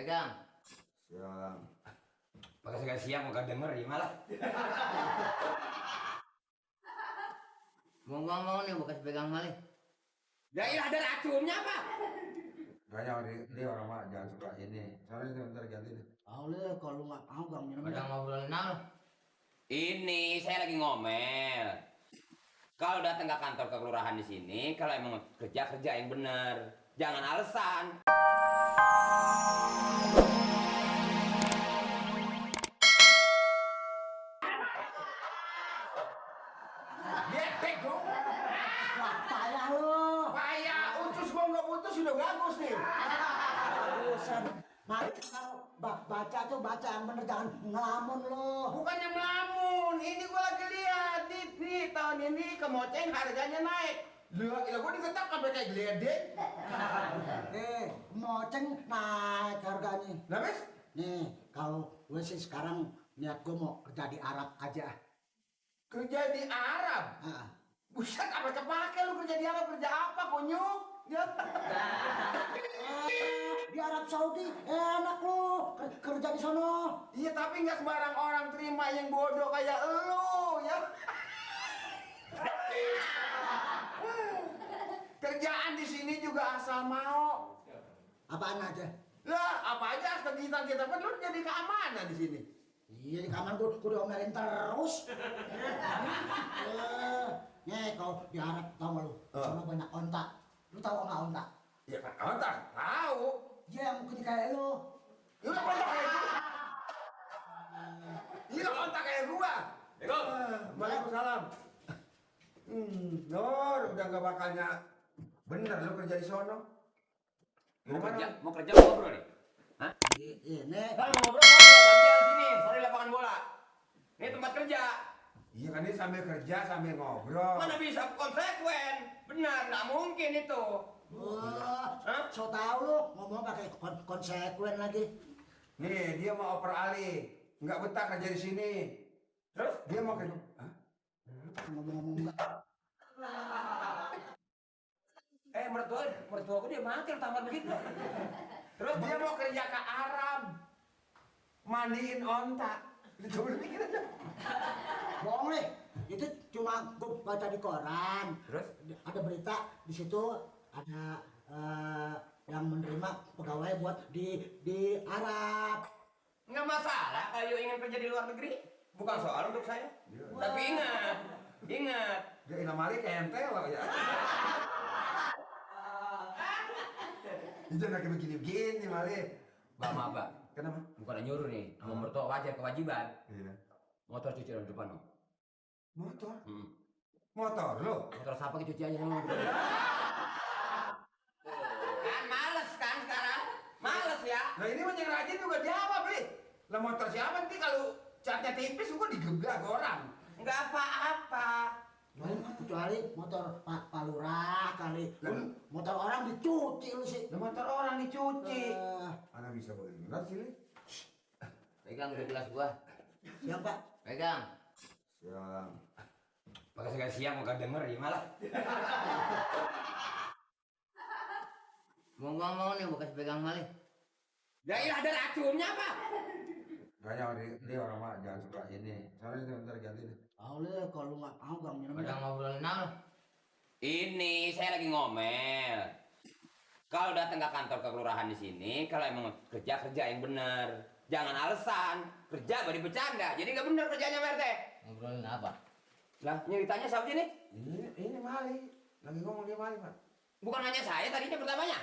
Pegang. Siang. Pakai sekali siang gak denger ya malah. Mau ngomong nih bukan pegang malih. Ya iya ada racunnya pak. Kayaknya dia orang mah jangan suka ini. Soalnya itu ntar ganti deh. Oleh kalau nggak tahu bang minum. Pada ngobrolin apa? Ini saya lagi ngomel. Kalau datang ke kantor ke kelurahan di sini, kalau emang kerja yang benar, jangan alasan. Getek dong. Wah payah lo. Payah, ucus gua nggak putus sudah bagus nih. Bukan. Mari kalau baca tuh baca yang bener, jangan ngelamun lo. Bukannya melamun, ini gua lagi lihat nih tahun ini kemoceng harganya naik. Lah, gua digetak sampai kayak geledek. Moceng naik harganya. Nah, Bes? Nih, kalau gue sih sekarang niat gue mau kerja di Arab aja. Kerja di Arab. Ah. Buset, apa kepake lu kerja di Arab, kerja apa konyol? Ya. Di Arab Saudi enak lo kerja di sono. Iya, tapi nggak sembarang orang terima yang bodoh kayak elu, ya. Kerjaan di sini juga asal mau. Apaan aja? Lah, apa aja kita pun lu jadi keamanan di sini. Iya di kamar gue diomelin terus. Nih kalau di Arab tau gak lu? Sono banyak onta. Lu tau nggak onta? Ya kan, tak tahu. Iya yang mukanya kayak lu. Iya, kontak kayak gua. Iya, kontak kayak gua. Waalaikumsalam. Nur, udah nggak bakalnya bener lu kerja di sono. Mau kerja ngobrol nih. Hah? Ini. Kalau ngobrol tapi di sini, sorry lapangan bola. Ini tempat kerja. Iya kan, ini sambil kerja sambil ngobrol. Mana bisa konsekuen? Benar, nggak mungkin itu. Wah, Hah? so tau lu ngomong pakai konsekuen lagi. Nih, dia mau oper alih. Nggak betah kerja di sini. Terus dia mau kerja. Hah? Ngomong-ngomong enggak. Mertua aku dia mati lu tamat begitu. Terus dia mau kerja ke Arab. Mandiin onta. Coba lu pikir aja. Bohong nih, itu cuma gue baca di koran. Terus? Ada berita di situ ada yang menerima pegawai buat di Arab. Nggak masalah kalau ingin kerja di luar negeri. Bukan soal untuk saya. Tapi ingat. Dia inamali kayak entel ya. Ini jangan kayak begini-begini Mali. Mbak. Kenapa? Bukan nyuruh nih. Mau mertua wajar kewajiban. Iya. Motor cuci di depan dong. Motor? Motor lo? Motor siapa cuci aja sama motor. Kan males kan sekarang. Males ya. Nah ini mah yang rajin juga jawab nih. Lah motor siapa nanti kalau catnya tipis gua digebrak orang. Nggak apa-apa. Kecuali motor Pak Lurah kali. Motor orang dicuci lu sih. Lah motor orang dicuci. Eh, Mana bisa benar sih li? Pegang udah gelas gua. Siap Pak. Pegang. Siang. Pakai sekali siang gak denger ya malah. Mau ngomong nih bukan pegang malih. Ya iya ada racunnya pak. Kayaknya dia orang mah jangan suka ini. Soalnya itu ntar ganti deh. Oleh kalau nggak tahu bang minum. Pada ngobrolin apa? Ini saya lagi ngomel. Kalau datang ke kantor ke kelurahan di sini, kalau emang kerja yang benar, jangan alasan. Kerja bari bercanda, jadi nggak benar kerjanya Pak RT. Ngobrolin apa? Lah, nyeritanya siapa sih nih? Ini Mali. Lagi ngomong dia Mali, Pak. Bukan hanya saya tadinya pertamanya.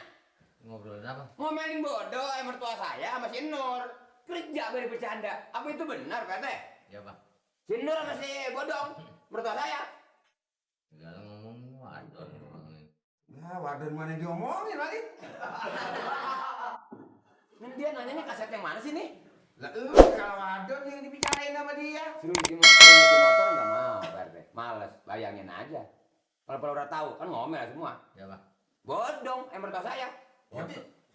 Ngobrolin apa? Ngomelin bodoh mertua saya sama si Nur. Kerja bari bercanda. Apa itu benar Pak RT? Ya pak. Si Nur sama si Bodong, mertua saya. Segala ngomong wadon ngomongin. Ya, wadon mana yang diomongin Mali? Ini dia nanyanya kaset yang mana sih nih? Lah kalau wadon yang dibicarain sama dia. Suruh bikin motor nggak mau, Pak RT. Males, bayangin aja. Kalau udah tahu kan ngomel semua. Ya pak. Bodong, mertua saya. Ya,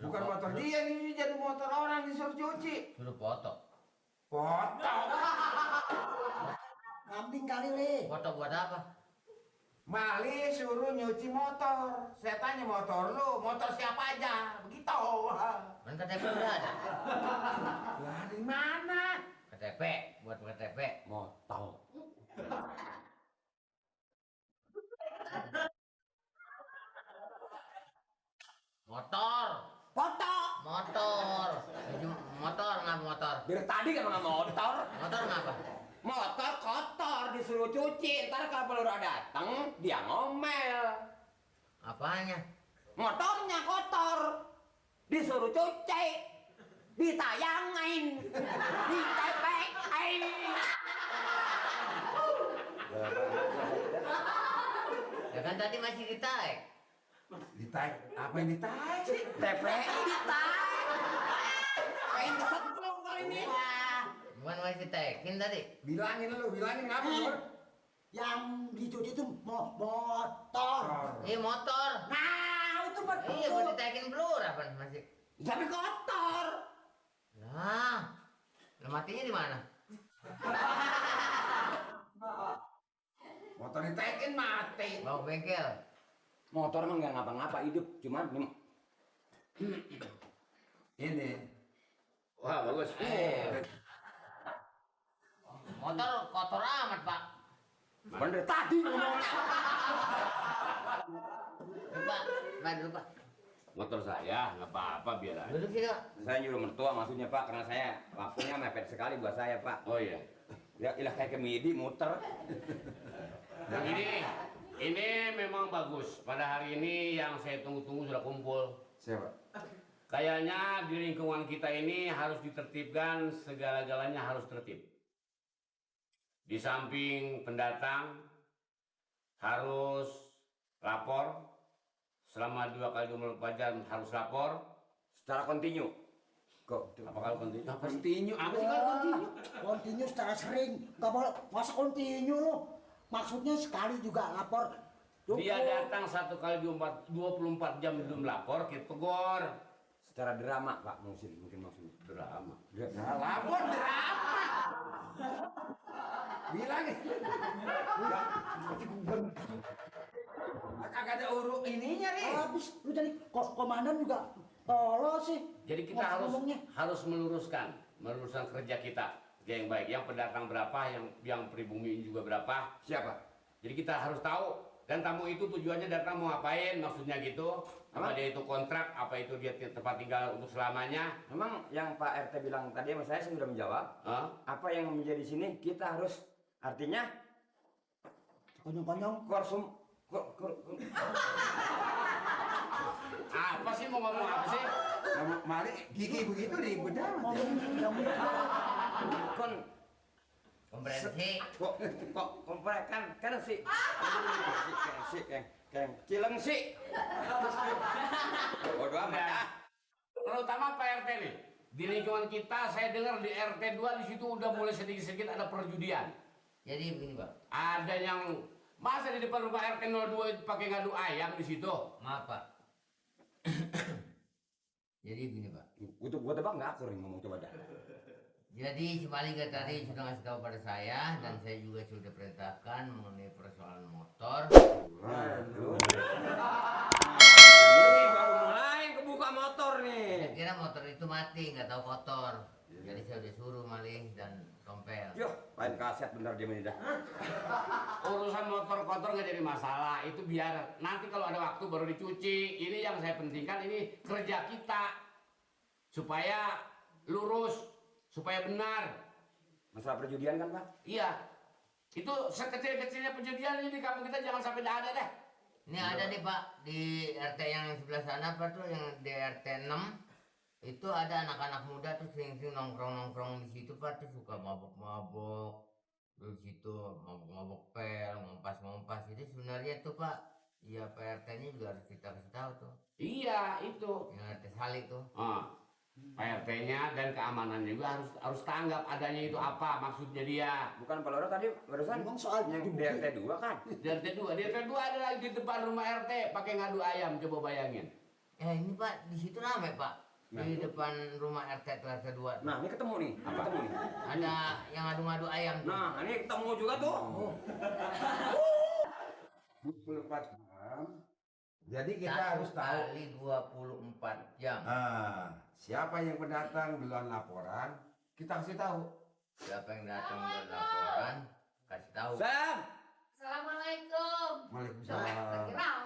bukan motor dia ini jadi motor orang disuruh cuci. Suruh foto. Foto. Kambing kali li. Foto buat apa? Mali suruh nyuci motor. Saya tanya motor lu, motor siapa aja? Begitu. Kan KTP udah ada. Lah di mana? KTP, buat KTP. Motor. Motor. Foto. Motor. Motor ngapa motor? Dari tadi kan nggak motor. Motor ngapa? Motor kotor disuruh cuci. Ntar kalau pelurah datang dia ngomel. Apanya? Motornya kotor. Disuruh cuci. Ditayangin. Ditepein. Ya kan tadi masih ditarik. Ditaik. Apa yang ditaik sih? TPI ditaik. Pengen kesetrong kali ini. Bukan masih ditarekin tadi. Bilangin ngapa Nur? Yang dicuci itu motor. Iya motor. Nah, itu betul. Iya buat ditarekin pelur apa masih? Tapi kotor. Lah matinya di mana? Motor ditaikin mati. Bawa ke bengkel. Motor emang nggak ngapa-ngapa hidup, cuman Ini. wah bagus. Motor kotor amat pak. Bener tadi ngomongnya. Pak dulu pak. Motor saya nggak apa-apa biar aja. Duduk sini pak. Saya nyuruh mertua maksudnya Pak, karena saya waktunya mepet sekali buat saya Pak. Oh iya. Ya ilah kayak kemidi muter. Nah ini memang bagus. Pada hari ini yang saya tunggu-tunggu sudah kumpul. Siapa? Kayaknya di lingkungan kita ini harus ditertibkan, segala-galanya harus tertib. Di samping pendatang harus lapor, selama 2 kali 24 jam harus lapor. Secara kontinu. Kok Apa kalau kontinu? Kontinu. Apa sih kalau kontinu? Kontinu secara sering. Nggak boleh. Masa kontinu lo? Maksudnya sekali juga lapor. Dia datang 1 kali 24 jam belum lapor, kita tegur. secara drama Pak mungkin maksudnya. Drama. Nah, lapor drama. Bilangin. Kagak ada uruk ininya nih. Habis lu jadi komandan juga tolol sih. Jadi kita Ngomongnya. harus meluruskan kerja kita yang baik. Yang pendatang berapa, yang pribumi juga berapa. Siapa? Jadi kita harus tahu. Dan tamu itu tujuannya datang mau ngapain, maksudnya gitu. Apa dia itu kontrak, apa itu dia tempat tinggal untuk selamanya. Memang yang Pak RT bilang tadi sama saya sudah menjawab. Hah? Apa yang menjadi sini kita harus artinya Konyong-konyong. korsum Apa sih mau ngomong apa sih? Mali gigi begitu ribet amat. kon Komprehensif. kok komprek kan si cileng si bodoh amat Nah, ah. terutama Pak RT nih. Di lingkungan kita saya dengar di RT 2 di situ udah mulai sedikit-sedikit ada perjudian. Jadi begini pak. Ada yang masa di depan rumah RT 02 itu pakai ngadu ayam di situ. Maaf pak. Jadi begini pak. Gua tebak nggak akur nih ngomong coba dah. Jadi Cimaliga tadi sudah ngasih tahu pada saya dan saya juga sudah perintahkan mengenai persoalan motor. Waduh. Ini baru mulai kebuka motor nih. Saya kira motor itu mati, nggak tahu kotor. Jadi saya udah suruh maling dan tompel. Yo, main kaset bener dia ini dah. Urusan motor kotor nggak jadi masalah. Itu biar nanti kalau ada waktu baru dicuci. Ini yang saya pentingkan, ini kerja kita supaya lurus. Supaya benar. Masalah perjudian kan Pak? Iya. Itu sekecil-kecilnya perjudian ini di kampung kita jangan sampai ada deh. Ini ada nih pak di RT yang sebelah sana apa tuh yang di RT 6 itu ada anak-anak muda tuh sering-sering nongkrong-nongkrong di situ pak tuh suka mabok-mabok di situ mabok-mabok pel ngompas-ngompas itu sebenarnya tuh pak ya Pak RT-nya juga harus kita kasih tahu tuh Iya itu. yang RT Salik tuh. Pak RT-nya dan keamanan juga harus tanggap adanya itu apa maksudnya dia. Bukan Pak Lora tadi barusan Emang soal yang judi. DRT 2 kan? Di RT 2 ada lagi di depan rumah RT pakai ngadu ayam, coba bayangin. Ini pak di situ rame pak di depan rumah RT tuh RT 2 tuh. Nah, ini ketemu nih. Apa ketemu nih? Ada yang ngadu-ngadu ayam tuh. Nah, ini ketemu juga tuh. 24 jam. Jadi kita Satu harus tahu kali 24 jam. siapa yang pendatang duluan laporan, kita kasih tahu. Siapa yang datang berlaporan, kasih tahu. Sam, Assalamualaikum. Waalaikumsalam. Lagi rawa